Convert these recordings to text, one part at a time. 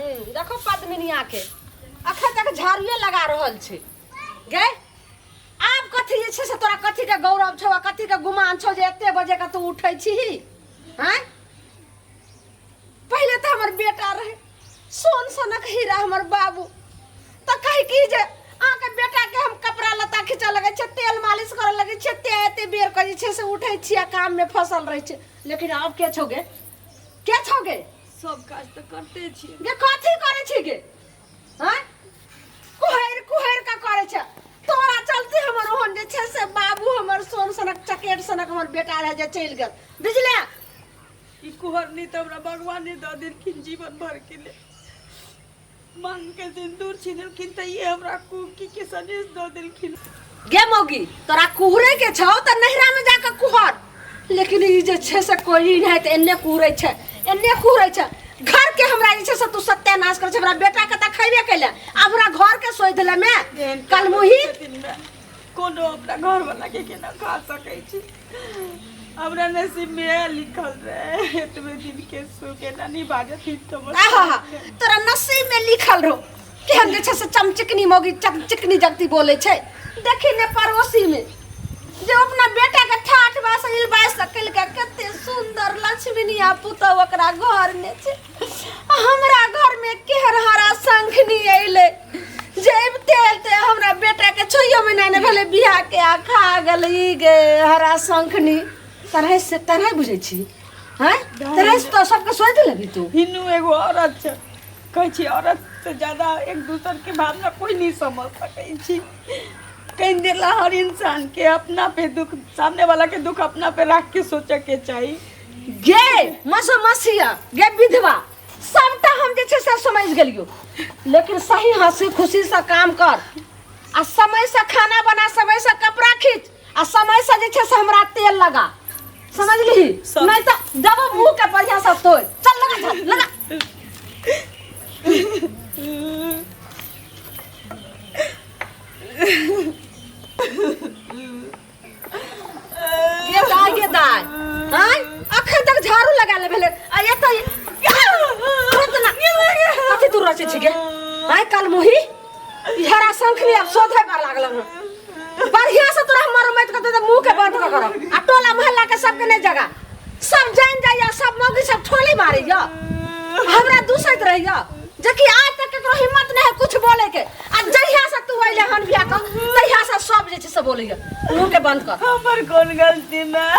देखो पद्मिनिया के अखन तक झाड़ुए लगा रहल छै गे। आब कथी जे छै से तोरा कथी के गौरव छौ आ कथी के गुमान छौ जे एते बजे के तू उठै छीही? आँय, पहिले तऽ हमर बेटा रहे सोन सनक हीरा हमर बाबू, तऽ कही की जे अहाँके बेटाके हम कपड़ा लत्ता खींचऽ लगै छियै, तेल मालिश करऽ लगै छियै, ते एते बेर के जे छै से उठै छियै आ काममे फसल रहै छै। लेकिन आब के छौ गे? के छौ गे? सब काज तऽ करते छियै। गे कथी करै छी गे? आँय, कुहरि कुहरि कऽ करै छै। तोरा चलते हमर ओहन जे छै से बाबू हमर सोन सनक चकेट सनक हमर बेटा रहै जे चलि गेल, बुझले? ई कुहरनी तऽ हमरा भगवाने दऽ देलखिन जीवन भरके लेल। मांग के सिंदूर छिनेलखिन तऽ ये हमरा कुकी के सनेश दऽ देलखिन। गे मौगी, तोरा कुहरे के छौ तऽ नैहरा में जाके कुहर, लेकिन ई जे छै से कोई नहि तऽ एन्ने कुहरे छै, एन्ने कुहरे छै। घर के हमरा जे छै से तू सत्यानाश कर छै। हमरा बेटा के तऽ खैबे कैले, आब हमरा घर के सोहि देले में एहन कलमुही। छथिन मे कोनो अपना घर वाला के केना खा सकै छी? हमरा नसीब में इएह लिखल रहे, एतबे दिन के सुख एना नहीं बाजथिन तो बस। आहा, तोरा नसीब में लिखल रहो कि हम जे छै से चमचिकनी मौगी चमचिकनी जगती बोले छै। देखी ने पड़ोसी में जे अपना बेटा के ठाठ बास इलबाय सकल के कते सुंदर लक्ष्मीनिया पुतहु ओकरा घर में छै, आ हमरा घर में केहन हरा शंखनी अइले जे अबिते अबिते हमरा बेटा के 6 महीना नहि भेलै बियाह के आ खा गेलै ई गे हरा शंखनी। तरह से तरह बुझै छी हैं, तरह से तो सबके सोच लेबी तू। हिनू एगो औरत छै, कहै छी औरत से ज्यादा एक दूसर के भावना कोई नहीं समझ सकै छी। कहि देला हर इंसान के अपना पे दुख, सामने वाला के दुख अपना पे राख के सोचे के चाही। गे मसो मसिया गे विधवा, सबटा हम जे छै से समझ गेलियो, लेकिन सही हंसी खुशी से काम कर आ समय से खाना बना, समय से कपड़ा खींच आ समय से जे छै से हमरा तेल लगा, समझली? नहीं तो जब मुंह के बढ़िया से तोड़। चल लगा, चल लगा। ये दाय, ये दाय, आँय अखन तक झाड़ू लगा ले भेलै आ एतऽ तुरंत ना कथी तू रचै छी गे? आँय काल मुही, ई हरा शंखनी आब शोधे पर लागल हन। बढ़िया से तोरा मरम्मत कर दे, मुंह के बंद कर करब आ टोला मोहल्ला के सबके नहीं जगह, सब जान जाइया, सब मौगी सब ठोली मारैया, हमरा दूसैत रहैया, जेकि आज तक केकरो हिम्मत नहीं है कुछ बोले के, आ जहिया से तू अइले हन बियाह क तहिया से सब जे छै से बोलैया। मुंह के बंद कर। हमर कोन गलती में?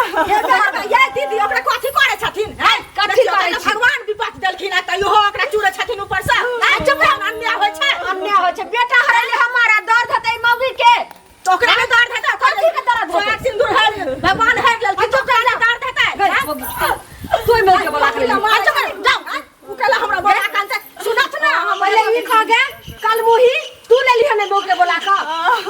ये दीदी ओकरा कथी करै छथिन? हैं, कथी देखियौ, करै तऽ छी? भगवान विपत्ति देलखिन आ तैयो ओकरा चूरै छथिन ऊपर से। हैं, चुप रह, अन्याय होइ छै। अन्याय होइ छै। बेटा हरेले हमारा दर्द होतै मौगी के। तऽ ओकरा नहि दर्द हेतै? कथी के दर्द होतै? सोहाग सिन्दूर हेर भगवान हेर लेलखिन, तऽ ओकरा नहि दर्द हेतै? गई, हैं? मौगी, तू ही मौगी के बोला के लेली। अच्छा, चुप कर, जाओ। उ कहला हमरा बोला कान से सुनत ना। हम पहिले ई कह गे कल मुही तू ले लिह ने मौके बोला क,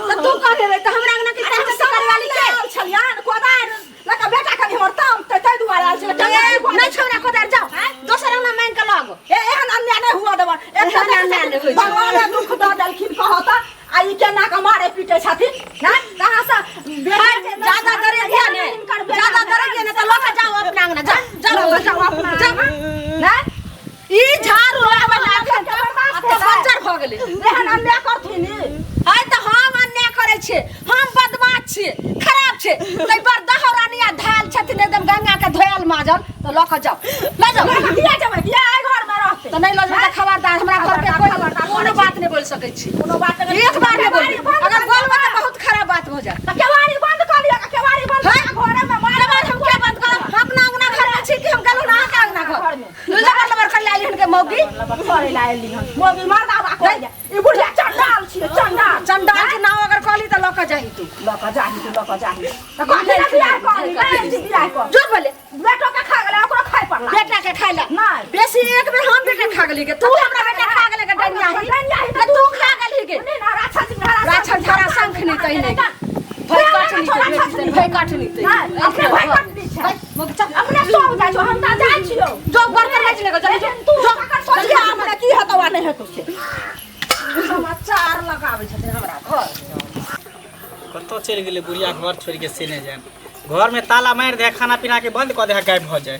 त तू कहने रहे त हमरा अंगना के अरे चमचम करे वाली के आयल छलियन कोदार लका बेटा कनी हमर ताम ते तै दुआरे आयल छलै। ए, नहीं छोड़ा कोदार, जाओ दोसर अंगना मांग के लग। ए एहन अन्याय नहीं हुआ देबन। एक एहन अन्याय नहि होइ छै। भगवान दुख दऽ देलखिन कहत आ ई केना के मारे पीटे छथिन? हैं, कहाँ से बेटा के ज्यादा डरे दिया ने, हिनकर बेटा ज्यादा डरे दिया ने त लऽ के जाओ अपना अंगना, जाओ जाओ लऽ के जाओ अपना जाओ। अंगना। हैं? ई झाड़ू लगाबै ला अखन तक आब तऽ बज्जर भऽ गेलै। एहन अन्याय करथिन ई? आइ तऽ हम अन्याय करै छियै, हम बदमाश छियै, खराब छियै, तै पर दहरानी आ धाल छथिन एकदम गंगा के धोयल माजल, तऽ लऽ कऽ जाउ, लऽ जाउ। किया जेबै? किया एहि घरमे रहतै? तऽ नहि लऽ जेबै तऽ खबरदार, हमरा घर पे कोई खबरदार कोनो बात नहि बोलि सकै छी। कोनो बात नहि। एक बार नहि बोलबै, अगर बोलबै तऽ बहुत खराब बात भऽ जायत। तऽ केवाड़ी बंद कऽ लिअ, केवाड़ी बंद हैं? कऽ घरेमे मारि। केवाड़ी हम किया बंद करब? हम अपना अंगना घर मे छी कि हम गेलहुँ ने अहाँके अंगना घर घरमे। लबर लबर कर लाली हन के मौगी। करे ला एली हन मौगी मर्दाबा करे जा। ई बुढ़िया चंडाल छियै, चंडाल। चंडाल के नाव अगर कहली तऽ लऽ कऽ जाही तू। लऽ कऽ जाही तू, लऽ कऽ जाही तऽ कहली ना बियाह कहली नहि छी बियाह कऽ। जो बोले बेटो के खा गेलै, ओकरो खाइ पड़ला। बेटा के खाइ ला नहि। बेसी एक बेर हम बेटा खा गेली के, तू हमरा बेटा खा गेलै के डनिया ही। डनिया ही। तऽ तू खा गेली के। नहि ना, राक्षस हरा। राक्षस हरा शंख नहीं तही नहीं भाई काटनी ते भाई काटनी ते। नहि, अपने भाई काटनी छै। भाई मग चल। अपने सब जाइ छौ, हम तऽ जाइ छियौ। जो बर्तन माजि लेगो जल्दी। लेकिन तू जो तकर सोचिया हमरा की हेतौ आ नहि हेतौ से। समाचार लगाबै छथिन हमरा घर। कतऽ चलि गेलै बुढ़िया घर छोड़ि के से नहि जान। घरमे ताला मारि दे, खाना पीना के बंद कऽ दे, गायब भऽ जाइ।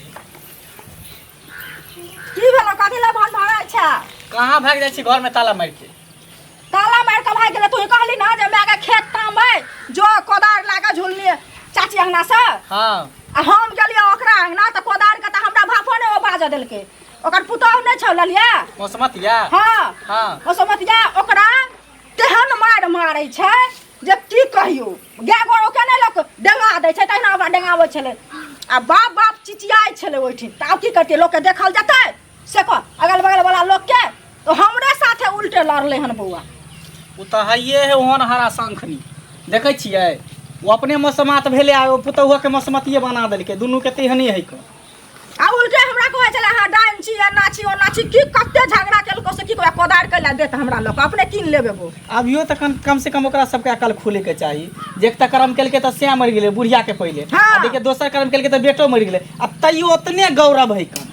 की भेलौ? कथी लए भन भरै छै? कहाँ भागि जाइ छी घरमे ताला मारि के? ताला मारि कऽ भागि गेलै। तू कहली ना जे माय के खेत ताम है, जो कोदार लाके झुलनी चाची अंगना से। हाँ। आ हम गेलियै ओकरा अंगना तऽ कोदार के तऽ हमरा भाफो नहि ओ बाजऽ देलकै। ओकर पुतोहु नहि छौ ललिया? मौसमतिया? हाँ। हाँ। मौसमतिया ओकरा तेहन मारि मारै छै जे की कहियौ। गाय गोरू के नहि लोक डेंगा दै छै तहिना ओकरा डेंगाबै छलै आ बाप बाप चिचियाइ छलै ओहिठिन। तऽ आब की करतियै, लोकके देखल जेतै से कह, अगल बगल वाला लोकके तऽ हमरे साथे उल्टे लड़लै हन बौआ। ओ तऽ हइए है ओहन हरा शंखनी, देखै छियै ओ अपने मौसमात भेलै आ ओ पुतहुआके मौसमतिये बना देलकै, दुनूके तेहने है कऽ। आ उल्टे हमरा कहै छलै अहाँ डाइन छी, एना छी, ओना छी, की कते झगड़ा केलको से की कहबै। कोदारि कैला देत हमरा लऽ कऽ, अपने कीन लेब एगो। अभियो तऽ कम कम से कम ओकरा सबके अकल खुलेके चाही जे एक तऽ कर्म केलकै तऽ सएह मरि गेलै बुढ़ियाके पहिले। हाँ। आ देखिए दोसर कर्म केलकै तऽ बेटो मरि गेलै आ तैयो ओतने गौरव है कन,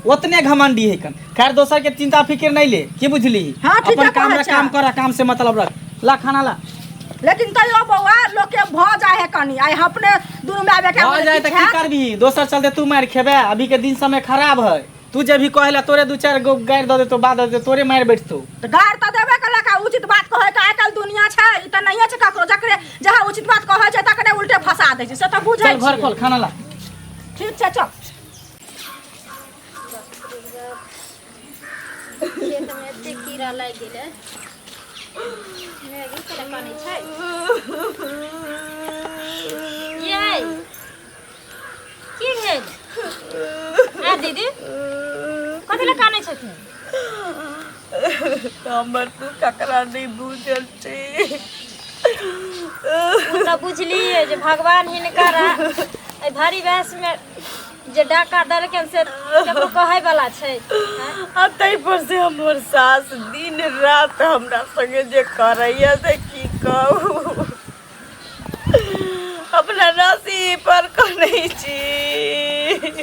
ओतने घमंडी है कन। खैर दोसर के चिंता फिक्र नहीं ले, की बुझली? हाँ, ठीक अपन है, काम कहै रख, छै। काम कर, काम से मतलब रख। ला खाना ला। लेकिन तैयो बौआ लोक के भऽ जाइ है कनी, आइ अपने दुनू माय बेटा भऽ जाए तऽ की करबी, दोसर चलते तू मारि खेबे। अभी के दिन समय खराब है, तू जे भी कहे ला तोरे दू चार गो गारि दऽ देतो, बाद दऽ देतो, तोरे मारि बैठतो। तऽ गारि तऽ देबे केलक आ उचित बात कहै के आइ काल्हि दुनिया छै, ई तऽ नहिये छै ककरो, जकरे जहाँ उचित बात कहै छै तकरे उल्टे फंसा दै छै, से तऽ बुझै चल घर छियै। खोल, खाना ला। ठीक छै चल। खेतमे एते कीड़ा लागि गेलै, मैगी केना बनै छै यै? की भेल आ दीदी, कथी लए कानै छथिन? हमर तू ककरा नहि बुझल छै। ओ तऽ बुझलियै जे भगवान हिनकर एहि भारी वयसमे जे डाका देलखिन से ककरो कहै वाला छै? आ ताहि पर से हमर सास दिन रात हमरा संगे जे करैया से की कहू, अपना नसीब पर कनै छी।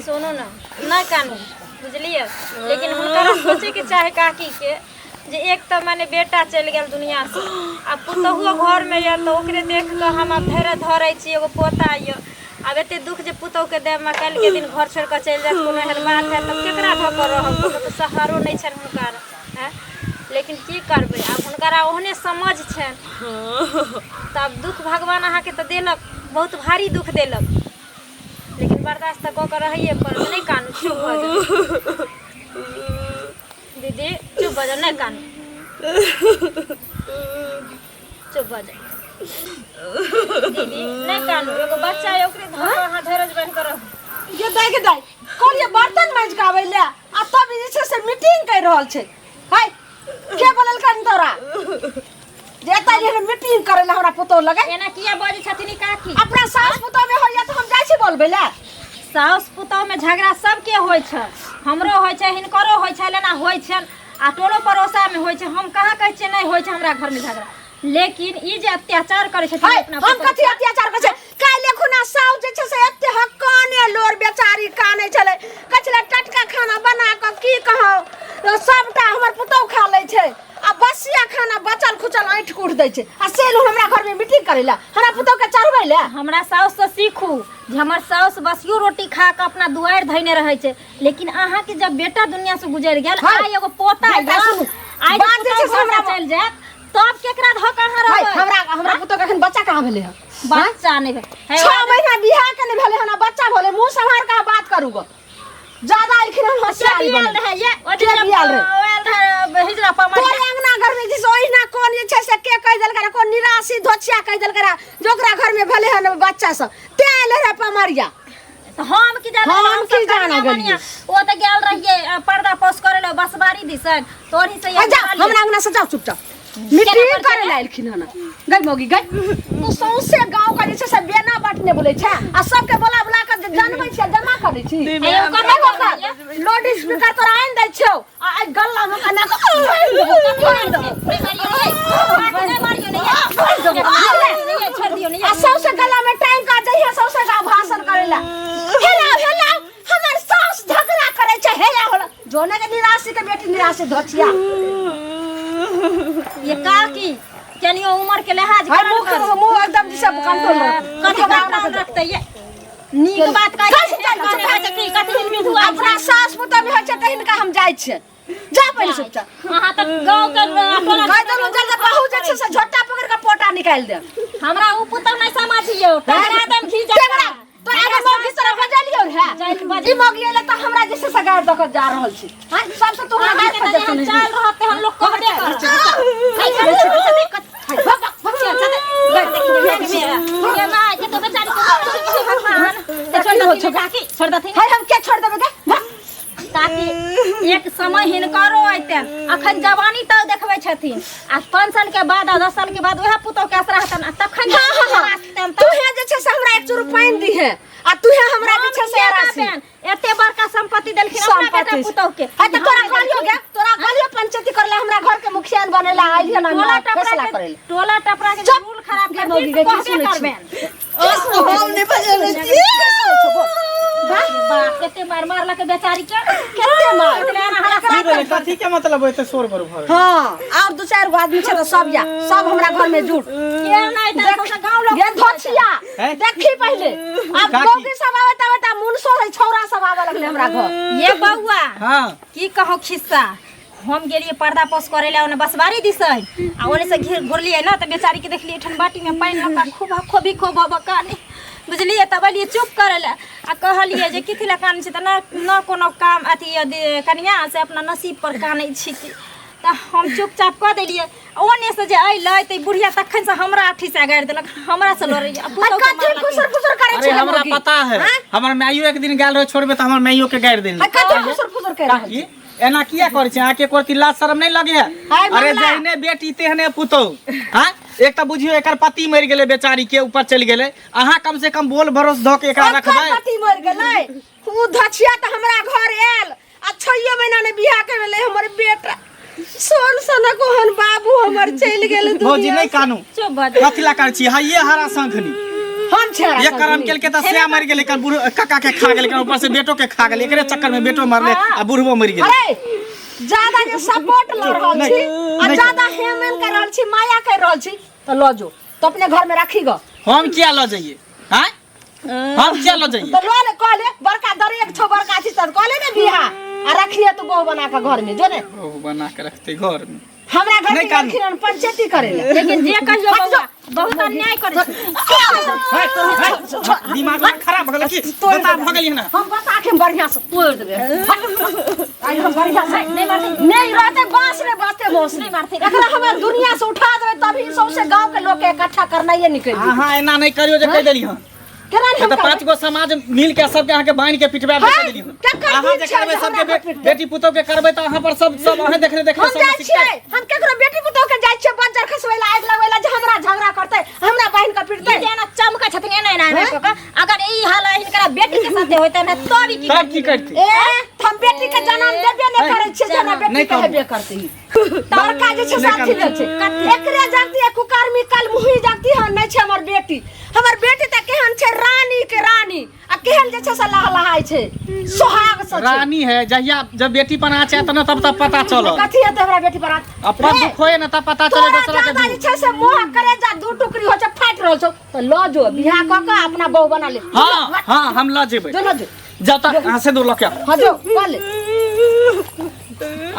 सुनू ने, नहि कानू, बुझलियै? लेकिन हुनकर सोचैके चाही काकीके जे एक तऽ माने बेटा चलि गेल दुनिया से आ पुतहुओ घरमे यऽ तऽ ओकरे देख कऽ हम आब धैर्य धरै छी। एगो पोता यऽ, आब एते दुख जे पुतहुके देब, काल्हिके दिन घर छोड़ि कऽ चलि जायत, कोनो एहन बात हैत तऽ केकरा धऽ कऽ रहब? कोनो तऽ सहारो नहि छनि हुनकर। आँय, लेकिन की करबै आब, हुनकर ओहने समझ छनि। तऽ आब दुख भगवान अहाँके तऽ देलक, बहुत भारी दुख देलक, लेकिन बर्दाश्त तऽ कऽ कऽ रहैए पड़त। नहि कानू, चुप भऽ जाउ दीदी, चुप भऽ जाउ, नहि कानू, चुप भऽ जाउ दीदी, नहि कानू। एगो बच्चा है, ओकरे धऽ कऽ अहाँ धैर्य बान्हि कऽ रहू। गे दाइ, गे दाइ, कहलियै बर्तन माजि कऽ आबै लए आ तब जे छै से मीटिंग करि रहल छै। हाय, के बोललकनि तोरा जे एतऽ जे मीटिंग करै लए हमरा पुतोह लगे? एना किया बजै छथिन ई काकी? अपना सास पुतोह में होइया तऽ हम जाइ छी बोलबै लए? साउस पुतोहमे झगड़ा सबके होइ छै, हमरो होइ छै, हिनकरो होइ छै, लेना होइ छनि आ टोलो पड़ोसामे होइ छै। हम कहाँ कहै छियै नहि होइ छै हमरा घरमे झगड़ा, लेकिन ई जे अत्याचार करै छथिन हाय, अपना हम पुतोह कथी अत्याचार करै छै? काल्हि खुना साउस जे छै से एते हकाने लोर बेचारी कानै छलै, कहै छलै टटका खाना बना कऽ की कहौ सबटा हमर पुतोह खा लै छै आ बसिया खाना बचल खुचल ऐंठ कूट दै छै, आ से लोग हमरा घरमे मीटिंग करै लए, हमरा पुतोहके चढ़बै लए। हमरा साउससँ सीखू जे हमर साउस बसियो रोटी खा कऽ अपना दुआरि धैने रहै छै, लेकिन अहाँके जब बेटा दुनिया से गुजरि गेल, हाय, आइ एगो पोता बेटा यऽ, सुनू, आइ जे बात जे छै पुतोह से हमरा घरसँ चलि जायत तब केकरा धऽ कऽ अहाँ हाय, रहबै? हमरा हमरा पुतोह के एखन बच्चा कहाँ भेलै हन? बच्चा नहि भेल हे, 6 महीना बियाह के नहि भेलै हन आ बच्चा भेलै। मुँह सम्हार के अहाँ बात करू गो। ज्यादा एलखिन हन के होशियारी बियाल बनै। रहै ये? ओ के दिन जब बियाल रहै? ओ आयल रहै हिजरा पमरिया। तोरे अंगना घर में जिस ओहिना कोन जे छै से के कहि देलकै रहे, कोन निराशी धोछिया कहि देलकै रहे जे ओकरा घर में भेलै हन बच्चा सब, तें एलै रहे पमरिया। तऽ हम की जानै? हम हम की सब जानै कनिया गेलियै? मनिया। ओ तऽ गेल रहियै पर्दा पोस करे लए बसबारी दिसन, तोरही से आ जा, हमरा अंगना से जाओ चुपचाप। मीटिंग केना करे लए एलखिन हन। गई मौगी गई, तू सौंसे गांव के जे छै से बेना बांटने बोलै छै आ सबके बोला बोला के जानबै छै, जमा करै छी। लाउड स्पीकर तोरा आनि दै छियौ आ एहि गल्ला मे कना कऽ आ सौंसे गल्ला मे टांगि कऽ जइहे सौंसे गांव भाषण करै लए, हेला हेला हमर सास झगड़ा करै छै, हेला होला जोने के निराशी के बेटी, निराशी धोछिया। ये काकी कनियो उम्र के लिहाज हाय, करल मुँह करू। मुँह एकदम जे सब कंट्रोल रख। कथी कंट्रोल रखते? ये नीक बात कहै कथी छै, चल, कहने होइ छै की कथी दिन विधवा अपना सास पुतोह भी होइ छै तऽ हिनका हम जाइ छियै। जा पहिले चुपचाप। अहाँ तऽ गाँव के टोला कहि देलहुँ जल्दी बहु जे छै से झोटा पकड़ि कऽ पोटा निकालि देब। हमरा उ पुतौ नहि समझियौ, टकरा देम घी जकाँ। टेंगरा तोरा आगे मौगी तोरा बजलियौ हे? ई मौगी एलै तऽ हमरा जे छै से गारि दऽ कऽ जा रहल छी। हँ, सबसँ तू हमरा गारि अहाँके तऽ फज्जत जेहन सुनेबही। चाल रहत तेहन लोक कहबे करत। छोड़ देथिन। है, हम के छोड़ देबै गे? भाग। ताकि एक समय हिनकरो अयतनि, अखन जवानी तऽ देखबै छथिन आ 5 साल के बाद आ 10 साल के बाद वएह पुतोह के असरा हेतनि आ तखन हाँ, हाँ, हाँ। हेतनि। तू हे जे छै से हमरा एक चूरू पानि दीहे आ तू हे हमरा जे छै से राशि। एते बड़का संपत्ति देलखिन अपना बेटा संपत्ति पुतोह के। है तऽ तोरा कहलियो गे, तोरा कहलियो पंचायती करले हमरा घर के मुखिया बनेला आइलियो ना टोला टपरा फैसला के करेला। टोला टपरा के चुप। रूल खराब गे करथिन मौगी तऽ गे, की कहबे सुनै छी? करबनि। हम नहि बजै छी। बाप, कते मार मारलक बेचारी के। कते मार? की भेलै? कथी के मतलब एते शोर बर भऽ गेल? हाँ, और दू चारि गो आदमी छै तऽ सब या सब हमरा घर में जुट। के नहि तऽ सौंसे गाँव लोक गे धोछिया, हैं? देखी पहिले आब काकी। मौगी सब आबैत आबैत आ मुनसो है छौरा सब आबऽ लगले हमरा घर। ये बौआ, हाँ। की कहू खिस्सा, हम गेलियै पर्दा पोस करे ला ओने बसबारी दिस आ ओने से घिर घुरलियै ना तऽ बेचारी के देखलियै एठन बाटी में पानि लऽ कऽ खूब खोबी खूब भऽ काने बुझलियै। तब एलियै चुप करे ला आ कहलियै जे कथी ला कानै छै, तऽ ना ना कोनो काम अथी यदि कनिया से अपना नसीब पर कानै छी की, तऽ हम चुपचाप कऽ देलियै। ओने से जे अयलै तऽ ई बुढ़िया तखन से हमरा अथी से गारि देलक, हमरा से लड़ैया आ आ पुतहु के कथी मारलक। फुसुर फुसुर करै अरे छै हमरा मौगी? पता है, हमर माइयो एक दिन गेल रहे छोड़बे तऽ हमर माइयो के गारि देलक। आ कथी फुसुर फुसुर कर रहल काकी, एना किया करै छै? अहाँके एको रत्ती लाज शरम नहि लगे है? हाय अरे मंगला। जहने बेटी तेहने पुतहु। हाँ, एक तऽ बुझियौ एकर पति मरि गेलै बेचारी के ऊपर चलि गेलै, अहाँ कम से कम बोल भरोस धऽ के एकरा ओकर रखबै। पति मरि गेलै, उ धछिया तऽ हमरा घर आयल आ 6 महीना ने बियाह के भेलै हमर बेटा, सोन सनक ओहन बाबू हमर चलि गेल भौजी दुनिया नहि से। कानू, चुप भऽ जाउ। कथी ला करै छी? हइये हरा शंखनी हम छै हरा एक करम शंखनी। केलकै तऽ सएह मरि गेलै, एकर बूढ़ काका के खा गेलै, एकर ऊपर से बेटो के खा गेलै, एकरे चक्कर में बेटो मरलै आ बूढ़बो मरि गेलै। अरे ज्यादा जे सपोर्ट लऽ रहल नहि, छी आ नहि। ज्यादा हेमेन कर रहल छी, माया कर रहल छी, तऽ लऽ जो तऽ अपने घर में राखी ग। हम किया लऽ जइयै? आँय, हम किया लऽ जइयै? तऽ लऽ ले, कह ले बड़का दरेक छौ, बड़का छी तऽ कह ले ने बियाह आ रखिए तू बहू बना कऽ घर में जो ने। बहू बना के रखते घर में? हमरा घर नहि के कानू। गेलखिन हन पंचायती करे ले। लेकिन जे कहियो बौआ बहुत अन्याय करै छै। है, दिमाग खराब भऽ गेलै की? बता भऽ गेलियै ना? हम बता के बढ़िया से तोड़ देबै। आइ हम बढ़िया से नहि मारतै। नहीं रहते बांस ने बाते मोस नहि मारतै। एकरा हमें दुनिया से उठा देबै तभी सौंसे गांव के लोग के इकट्ठा करना ये निकल जेतै। अहाँ एना नहि करियौ जे कहि देली हन। केना नहि तऽ हम करबै? 5 गो समाज मिल के सबके अहाँके बान्हि के पिटवा है, कहि देली हन। केकर अहाँ दिन जे छै करबै जे सबके हमरा पिटतै? बेटी पुतोह के करबै तऽ अहाँ पर सब सब अहाँ देखने देखने हम सब जाइ सिखतै। छियै, हम केकरो बेटी पुतोह के जाइ छियै बज्जर खसबै ला, आगि लगबै ला, जे हमरा झगड़ा करतै, हमरा बहिन के पिटतै। ई जे एना चमकै छथिन एना एना एना कऽ कऽ, अगर ई हाल हिनकरा बेटी के साथे होइतै ने तब ई की तब की करतै? ए त हम बेटी के जन्म देबे नहि करै छियै जे हमरा बेटी नहि के कहू। हेबे करतै। बड़का जे छै नहि साथी कहू। भेल छै, एकरे जागती है कुकर्मी कल मुही जागती है। नहि छै हमर बेटी, हमर बेटी तऽ केहन छै रानी के रानी आ केहन जे छै से लहलहाय छै सोहाग से छै। रानी है, जहिया जब बेटी पर आँच आयत ना तब तब पता चलत। कथी हेतै हमरा बेटी पर आँच? अपन रे, दुख होए ना तब पता चले तोरा दोसरा के ज्यादा जे दुख। छै से मोह करे जा दू टुकड़ी हो छै फाटि रहल छौ तऽ लऽ जो बियाह कऽ कऽ अपना बहू बना ले। हाँ हाँ, हम लऽ जेबै। जो लऽ जो। जा तक अहाँ से दूर लऽ के आउ। हाँ जो कऽ ले।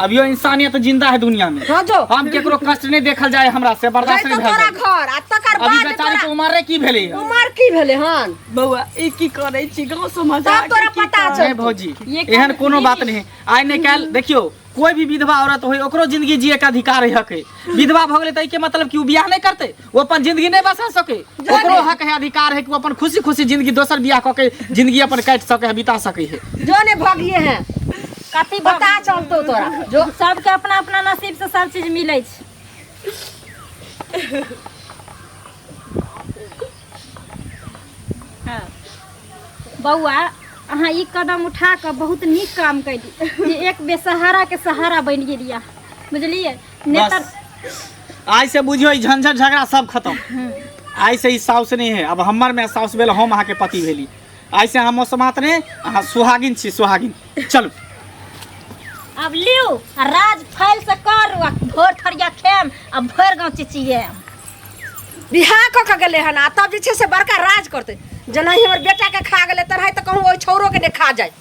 अभियो इंसानियत जिंदा है दुनिया में। हाँ जो। हम केकरो कष्ट नहीं देखल जाए, हमरा से बर्दाश्त जाय नहीं तऽ भेल तोरा जाए। घर आ तकर अभी बाद बेचारी तोरा के उम्र रे की भेलै है? उमर की भेलै हन? बौआ, ई की करै छी गाँव समाज तब तोरा पता छौ। नहीं भौजी, एहन कोनो बात नहीं। आइ नहीं काल्हि देखियौ कोई भी विधवा औरत होय ओकरो जिंदगी जिए के अधिकार है, हक है। विधवा भऽ गेलै तऽ एहिके मतलब कि ओ बियाह नहीं करतै, ओ अपन जिंदगी नहीं बसा सके? ओकरो हक है, अधिकार है कि ओ अपन खुशी खुशी जिंदगी दोसर बियाह कऽ के जिंदगी अपन काटि सके है, बिता सके है। जो ने भगिए हैं कथी पता चलतौ तोरा जो। सबके अपना अपना नसीब से सब चीज मिलै छै। हाँ। बौआ, अहाँ ई कदम उठा कऽ बहुत नीक काम कैली जे एक बेसहारा के सहारा बनि गेलियै, बुझलियै नहि तऽ बस आइ से बुझियौ ई झंझट झगड़ा सब खत्म। आइ से ई साउस नहीं है, अब हमर में साउस भेल, हम अहाँके पति भेली। आइ से अहाँ मौसमात नहीं, अहाँ सुहागिन छी, सुहागिन। चलू आब लिउ आ राज फैल से करू आ भोर थरिया खेम आ भरि गाँव चिचियेम। बियाह कऽ के गेलै हन आ तब जे छै से बड़का राज करतै। जेनाहि हमर बेटा के खा गेलै तेनाहि तऽ कहूँ ओहि छौड़ो के नहि खा जाय।